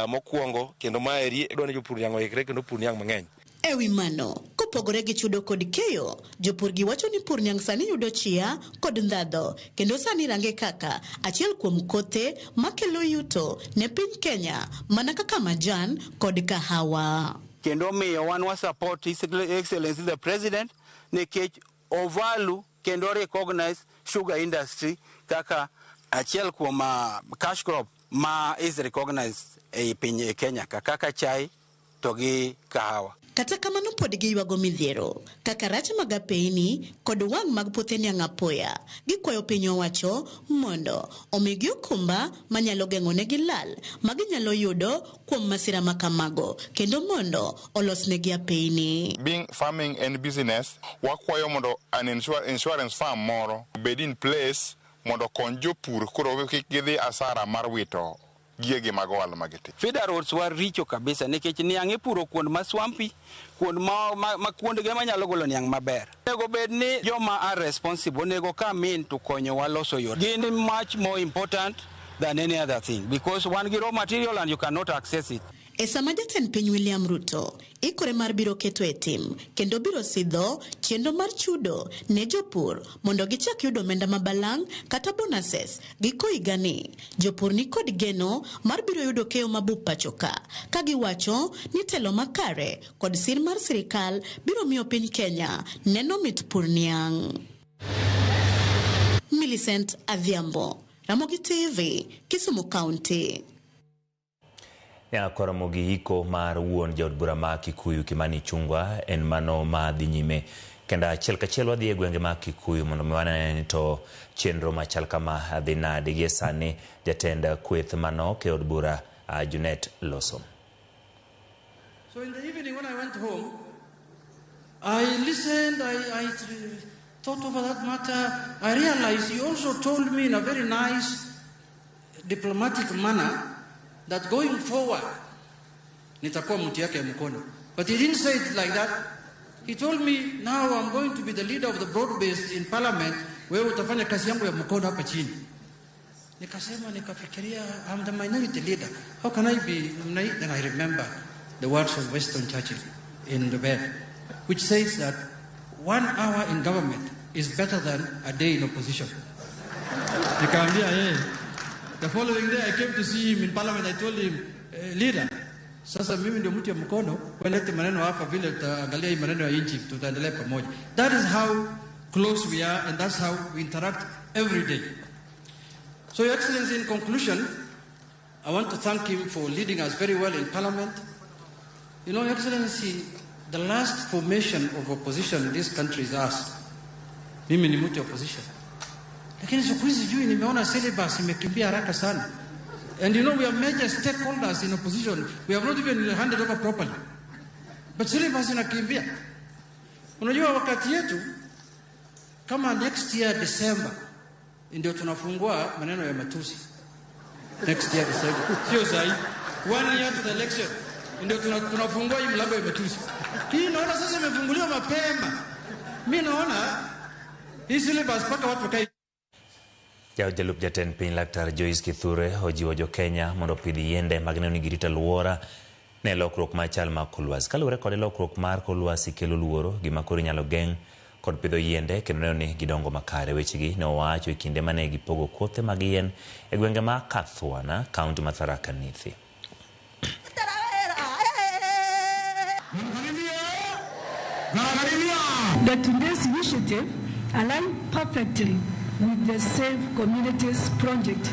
mokwongo kendo maeri idwa ni jopur niang' oikre kendo pur niang' mang'eny. E wi mano, kopogore gi chudo kod keyo, jopur gi wacho ni pur niang' sani yudo chia kod ndhadho kendo sani range kaka achiel kuom kothe makelo yuto ne piny Kenya mana kaka majan kod kahawa. Kendo miyo wan wa support His Excellency the President nikech ovalu kendo recognize sugar industry kaka achiel kuom cash crop ma is recognized e piny Kenya kaka chai to gi kahawa. Kata kamano pod giywago midhiero kaka rach mag apeini kod wang' mag puothe niang' apoya. Gikwayo piny owacho mondo omigi okumba manyalo geng'onegi lal ma ginyalo yudo kuom masira ma kamago kendo mondo olosnegi apeini. Being farming en business, wakwayo mondo an insurance firm moro obed in place mondo okony jopur koro kik gidhi asara mar wito gigegi mag ohala ma gitimo. Feeder roads wa richo kabisa nikech niang' ipuro kuond ma swampy, kuond ma kuondgi ema nyalo golo niang' maber. Onego bed ni joma are responsible onego come in to konyowa loso yore. Gin much more important than any other thing because wan gi raw material and you cannot access it. E sama jatend piny William Ruto ikore mar biro keto e tim kendo biro sidho chenro mar chudo ne jopur mondo gichak yudo omenda ma balang' kata bonuses giko higani. Jopur ni kod geno mar biro yudo keyo mabup pacho ka giwacho ni telo makare kod sir mar sirikal biro miyo piny Kenya neno mit pur niang'. Millicent Adhiambo, Ramogi TV, Kisumu County. Nyakwa Ramogi iko mar wuon jaod bura ma Kikuyu Kimani Ichung'wah en mano ma dhi nyime. Kendo achiel kachiel wadhi e gwenge mag Kikuyu mondo mi wane ni to chenro machal kama dhi nade. Gie sani jatend kweth manok e od bura Junet Loso. So in the evening when I went home, I listened, I thought over that matter. I realized he also told me in a very nice diplomatic manner that going forward, nitakuwa mtu yake mkono. But he didn't say it like that. He told me, now I'm going to be the leader of the broad-based in parliament, wewe utafanya kazi yangu ya mkono hapa chini. Nikasema, nikafikiria, I'm the minority leader. How can I be? Then I remember the words of Winston Churchill in the bed, which says that 1 hour in government is better than a day in opposition. Nikaambia, hey. The following day I came to see him in parliament. I told him, leader, sasa mimi ndio mtu ya mkono, walete maneno hapa vile tutaangalia hii maneno ya nchi, tutaendelea pamoja. That is how close we are and that's how we interact every day. So Your Excellency, in conclusion, I want to thank him for leading us very well in parliament. You know, Your Excellency, the last formation of opposition in this country is us. Mimi ni mtu ya opposition. Lakini siku hizi sijui nimeona syllabus imekimbia haraka sana. And you know, we are major stakeholders in opposition. We have not even handed over properly. But syllabus inakimbia. Unajua wakati yetu, kama next year December, ndio tunafungua maneno ya matusi. Next year December. Sio sahi. 1 year to the election. Ndio tunafungua hii mlango ya matusi. Hii naona sasa imefunguliwa mapema. Mimi naona hii syllabus mpaka watu wakae. Jalup jatend piny Laktar Joyce Kithure ojiwo jo Kenya mondo opidh yiende mag neno ni girito alwora ne lokruok mar chal mar kor lwasi. Kaluwore kod lokruok mar kor lwasi kelo luoro, gima koro inyalo geng' kod pidho yiende kendo neno ni gidongo makare. Wechegi ne owacho e kinde mane gipogo kothe mag yien e gwenge ma Kathwana, kaunti ma Tharaka Nithi. That today's initiative aligns perfectly with the Save Communities Project,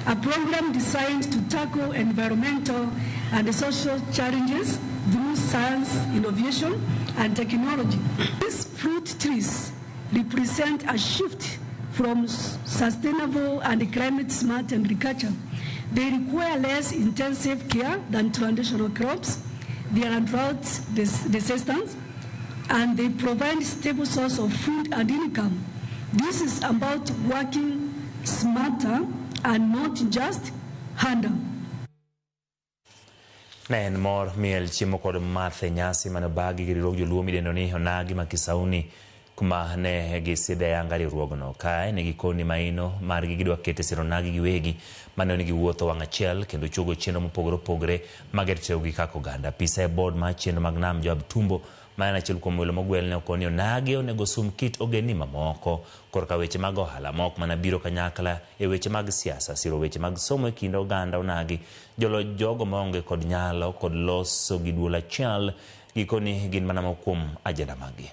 a program designed to tackle environmental and social challenges through science, innovation, and technology. These fruit trees represent a shift from sustainable and climate-smart agriculture They require less intensive care than traditional crops. They are drought resistant, and they provide stable source of food and income. This is about working smarter and not just harder. Ne en mor miel chiemo kod math e nyasi mane obagi gi riwruog joluo midendo ni Onagi ma Kisauni kuma ne gisidhe ayanga riwruogno. Kae ne gikoni maino margi gidwa keto e siro onagi giwegi mane ni giwuotho wang' achiel kendo chuogo chenro mopogore opogore mageto tegogi kaka oganda. Apisa e board mar chenro mag nam Joab Tumbo ma en achiel kuom welo mogwel ne okoni onagi onego sum kit ogendni mamoko korka weche mag ohala ma ok mana biro kanyakla e weche mag siasa, siro weche mag somo e kind oganda onagi, jolo jogo maonge kod nyalo kod loso gi duol achiel gikoni gin mana moko kuom ajenda maggi.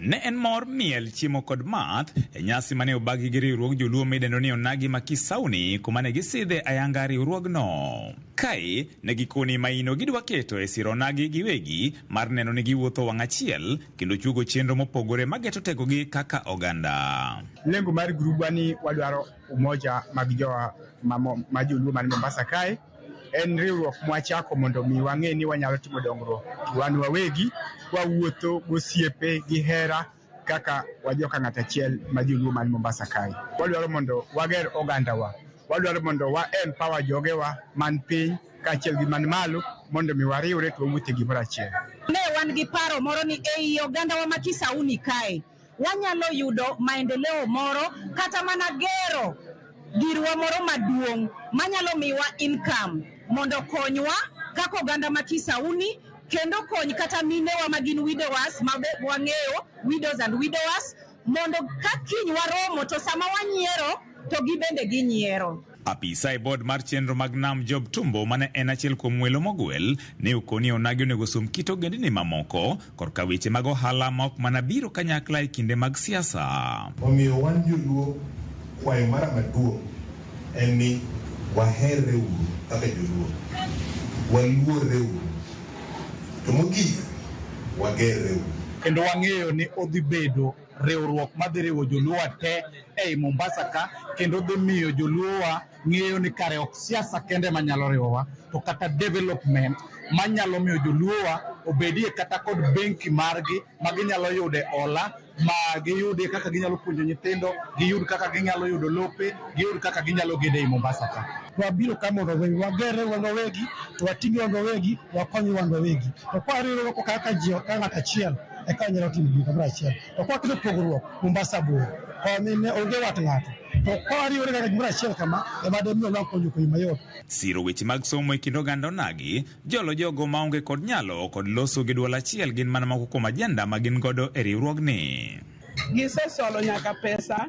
Ne en mor miel chiemo kod math e nyasi mane obagi gi riwruog joluo midendo ni Onagi ma Kisauni kuma ne gisidhe ayanga riwruogno. Kae ne gikoni maino gidwa keto e siro onagi giwegi mar neno ni giwuotho wang' achiel kendo chuogo chenro mopogore mageto tegogi kaka oganda. Lengo mar grubwa ni wadwaro umoja mag jowa ma joluo man Mombasa kae. En riwruok mwachako mondo mi wang'e ni wanyalo timo dongruok wan wawegi, wawuotho gosiepe gi hera kaka wajoka ng'at achiel ma joluo man Mombasa kae. Wadwaro mondo wager ogandawa, wadwaro mondo wa empower jogewa man piny kaachiel gi man malo mondo mi wariwre to wawuoth e gimoro achiel. Ne wan gi paro moro ni ei ogandawa ma Kisauni kae wanyalo yudo maendeleo moro kata mana gero girwa moro maduong' manyalo miwa income mondo konywa kaka oganda ma Kisauni kendo kony kata minewa ma gin widowers ma wang'eyo widows and widowers mondo ka kiny waromo to sama wanyiero to gibende ginyiero. Apisa e board mar chenro mag nam Job Tumbo mane en achiel kuom welo mogwel ne okoni onagi onego som kit ogendni mamoko korka weche mag ohala ma ok mana biro kanyakla e kinde mag siasa. Omiyo wan joluo kwayo mara maduong' en ni waherre uru kaka joluo, waluorre uru, to mogik wagerre uru. Kendo wang'eyo ni odhi bedo riwruok madhi riwo joluowa te ei Mombasa ka kendo dhi miyo joluowa ng'eyo ni kare ok siasa kende manyalo riwowa to kata development manyalo miyo joluowa obedie kata kod benki margi ma ginyalo yude hola ma giyudie kaka ginyalo puonjo nyithindo, giyud kaka ginyalo yudo lope, giyud kaka ginyalo gedo ei Mombasa ka. Wabiro ka mondo wagere wan wawegi, to wating' wan wawegi, wakony wan wawegi. To kwa riwruok kaka ji ka ng'at achiel eka wanyalo timo gik kamoro achiel. To kwa keto pogruok, Mombasa bor, koni ne onge wat ng'ato. To kwa wariwore kaka gimoro achiel kama, ema demiyo wang' konyo koyo mayot. Siro weche mag somo e kind oganda onagi, jolo jogo maonge kod nyalo kod loso gi duol achiel gin mana moko kuom ajenda ma gin godo e riwruogni. Gisesolo nyaka pesa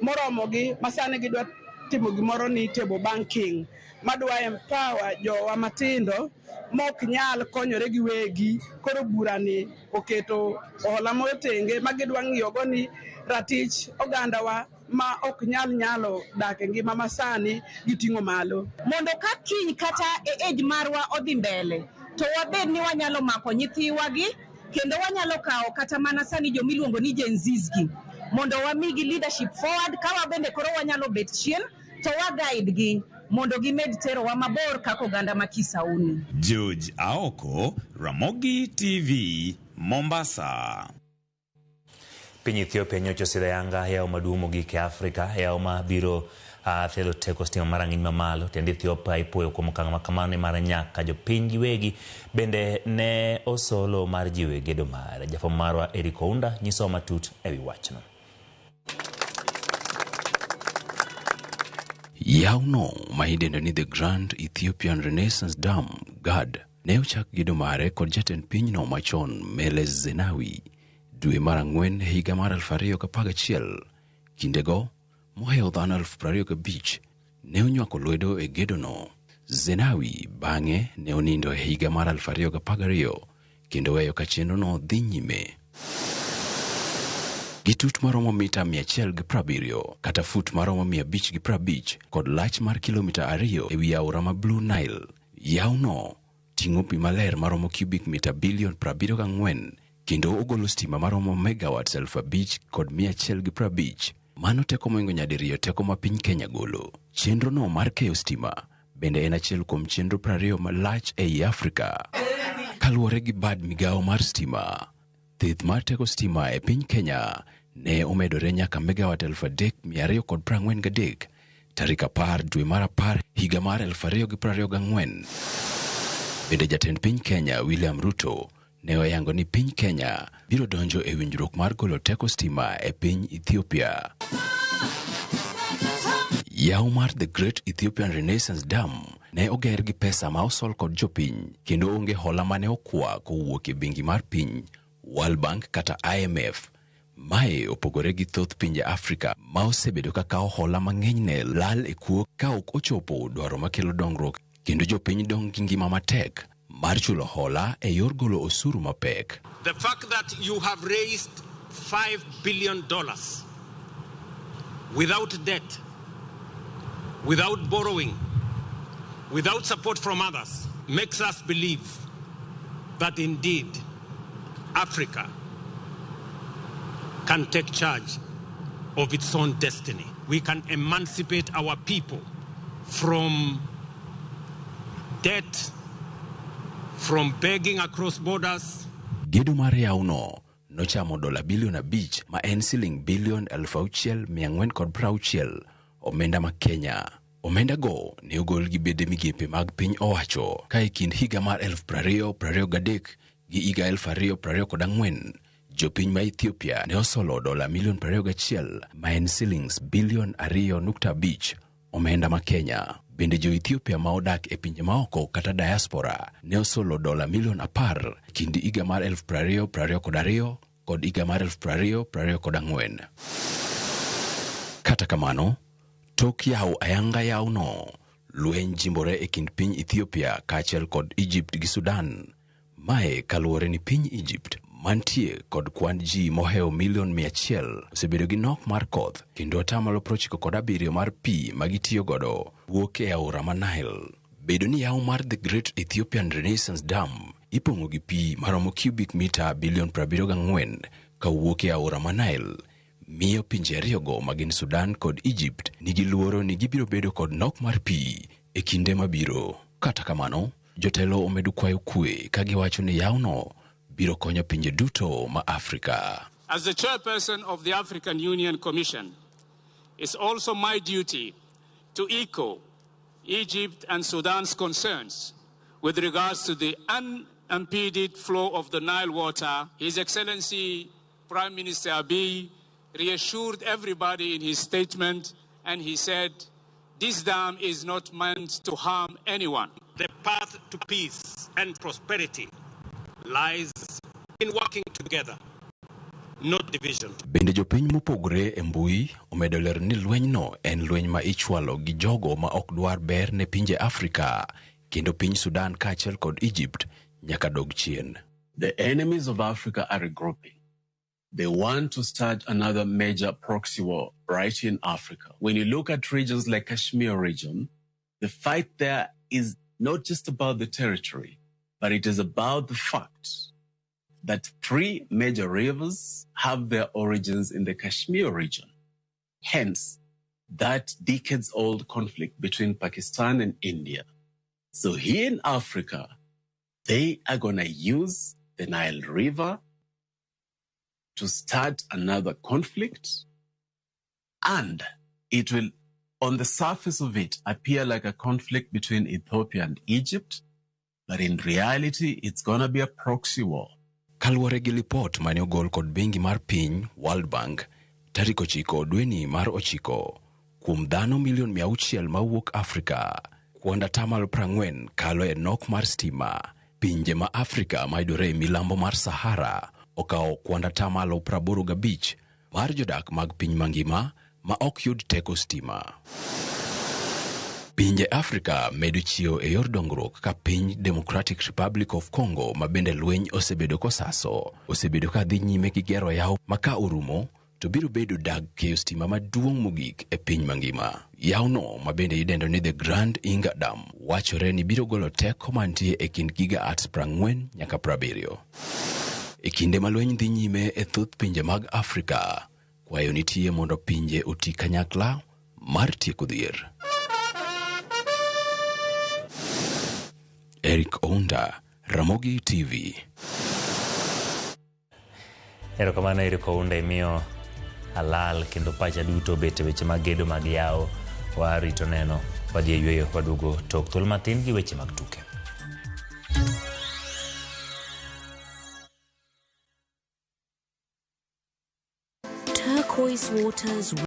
moromogi ma sani gidwa timo gimoro ni table banking madwa empower jowa matindo mok nyal konyore giwegi. Koro burani oketo hola moro tenge ma gidwa ng'iyogo ni ratich ogandawa ma ok nyal nyalo dak e ngima masani giting'o malo. Mondo ka kiny kata e age marwa odhi mbele to wabed ni wanyalo mako nyithiwagi kendo wanyalo kawo kata mana sani jomiluongo ni Gen Zs gi mondo wamigi leadership forward ka wabende koro wanyalo bet chien to wa guide gi mondo gimed terowa mabor kaka oganda ma Kisauni. George Aoko, Ramogi TV, Mombasa. Piny Ethiopia nyocha osidho ayanga yawo maduong' mogik e Afrika, yawo ma biro thiedho teko stima mar rang'iny mamalo. Tend Ethiopia ipuoyo kuom okang' ma kamano nimar nyaka jopiny giwegi bende ne osolo mar jiwo e gedo mare. Jafwambo marwa Eric Ounda nyisowa matut ewi wachno. Yawno ma idendo ni The Grand Ethiopian Renaissance Dam GAD ne ochak gedo mare kod jatend pinyno machon Meles Zenawi dwe mar ang'wen higa mar 2011. Kindego, mohewo dhano 25,000 ne onywako lwedo e gedono. Zenawi bang'e ne onindo e higa mar 2012 kendo weyo ka chenrono dhi nyime. Gi tut maromo mita 170 kata fut maromo 550 kod lach mar kilomita 2 ewi aora ma Blue Nile. Yawno ting'o pi maler maromo cubic mita bilion 74 kendo ogolo stima maromo megawatts 5,150. Mano teko mohingo nyadiriyo teko ma piny Kenya golo. Chenrono mar keyo stima bende en achiel kuom chenro 20 malach ei Afrika. Kaluwore gi bad migawo mar stima, thith mar teko stima e piny Kenya ne omedore nyaka megawatt 3243 tarik 10 dwe mar 10 higa mar 2024. Bende jatend piny Kenya William Ruto ne oyango ni piny Kenya biro donjo e winjruok mar golo teko stima e piny Ethiopia. Yaw mar The Great Ethiopian Renaissance Dam ne oger gi pesa ma osol kod jopiny kendo onge hola mane okwa kowuok e bengi mar piny, World Bank kata IMF. Mae opogore gi thoth pinje Afrika ma osebedo ka kawo hola mang'enyne lal e kuo ka ok ochopo dwaro makelo dongruok kendo jopiny dong' gi ngima matek mar chulo hola e yor golo osuru mapek. The fact that you have raised $5 billion without debt, without borrowing, without support from others, makes us believe that indeed Africa can take charge of its own destiny. We can emancipate our people from debt, from begging across borders. Gedo mar yawno nochamo dola bilion 5 ma en siling bilion 6460 omenda ma Kenya. Omenda go ne ogol gi bede migepe mag piny owacho ka e kind higa mar 2023 gi higa 2024 jopiny ma Ethiopia ne osolo dola milion 21 ma en silings bilion 2.5 omenda ma Kenya. Bende jo Ethiopia ma odak e pinje maoko kata diaspora ne osolo dola milion 10 kind higa mar 2022 kod higa mar 2024. Kata kamano, tok yawo ayanga yawno, lweny jimbore e kind piny Ethiopia kaachiel kod Egypt gi Sudan. Mae kaluwore ni piny Egypt mantie kod kwan ji mohewo milion 100 osebedo gi nok mar koth kendo 97% mar pi ma gitiyo godo wuok e aora ma Nile. Bedo ni yawo mar The Great Ethiopian Renaissance Dam ipong'o gi pi maromo cubic mita bilion 74 kawuok e aora ma Nile miyo pinje ariyogo ma gin Sudan kod Egypt nigi luoro ni gibiro bedo kod nok mar pi e kinde mabiro. Kata kamano, jotelo omedo kwayo kwe ka giwacho ni yawno biro konyo pinje duto ma Afrika. As the chairperson of the African Union Commission, it's also my duty to echo Egypt and Sudan's concerns with regards to the unimpeded flow of the Nile water. His Excellency Prime Minister Abiy reassured everybody in his statement, and he said, this dam is not meant to harm anyone. The path to peace and prosperity lies in working together, not division. Bende jopiny mopogore e mbui omedo lero ni lwenyno en lweny ma ichwalo gi jogo ma ok dwar ber ne pinje Afrika kendo piny Sudan kaachiel kod Egypt nyaka dog chien. The enemies of Africa are regrouping. They want to start another major proxy war right in Africa. When you look at regions like Kashmir region, the fight there is not just about the territory, but it is about the fact that three major rivers have their origins in the Kashmir region. Hence, that decades-old conflict between Pakistan and India. So here in Africa, they are going to use the Nile River to start another conflict, and it will, on the surface of it, appear like a conflict between Ethiopia and Egypt, but in reality, it's going to be a proxy war. Kaluwore gi lipot mane ogol kod bengi mar piny World Bank tarik 9 dweni mar 9 kuom dhano milion 600 mawuok Afrika, kuond 40% kalo e nok mar stima. Pinje ma Afrika mayudore e milambo mar Sahara okawo kuond 85% mar jodak mag piny mangima ma ok yud teko stima. Pinje Afrika medo chiewo e yor dongruok ka piny Democratic Republic of Congo ma bende lweny osebedo kosaso osebedo ka dhi nyime gi gero yawo ma ka orumo to biro bedo dag keyo stima maduong' mogik e piny mangima. Yawno ma bende idendo ni The Grand Inga Dam wachore ni biro golo teko mantie e kind gigawatts 40 nyaka 70. E kinde ma lweny dhi nyime e thoth pinje mag Afrika, Kwayo nitie mondo pinje oti kanyakla mar tieko dhier. Eric Ounda, Ramogi TV. Erokamano Eric Ounda, imiyo alal kendo pacha duto obet e weche mag gedo mag yawo. Warito neno, wadhi e yweyo, waduogo tok thuolo matin gi weche mag tuke. Turquoise waters.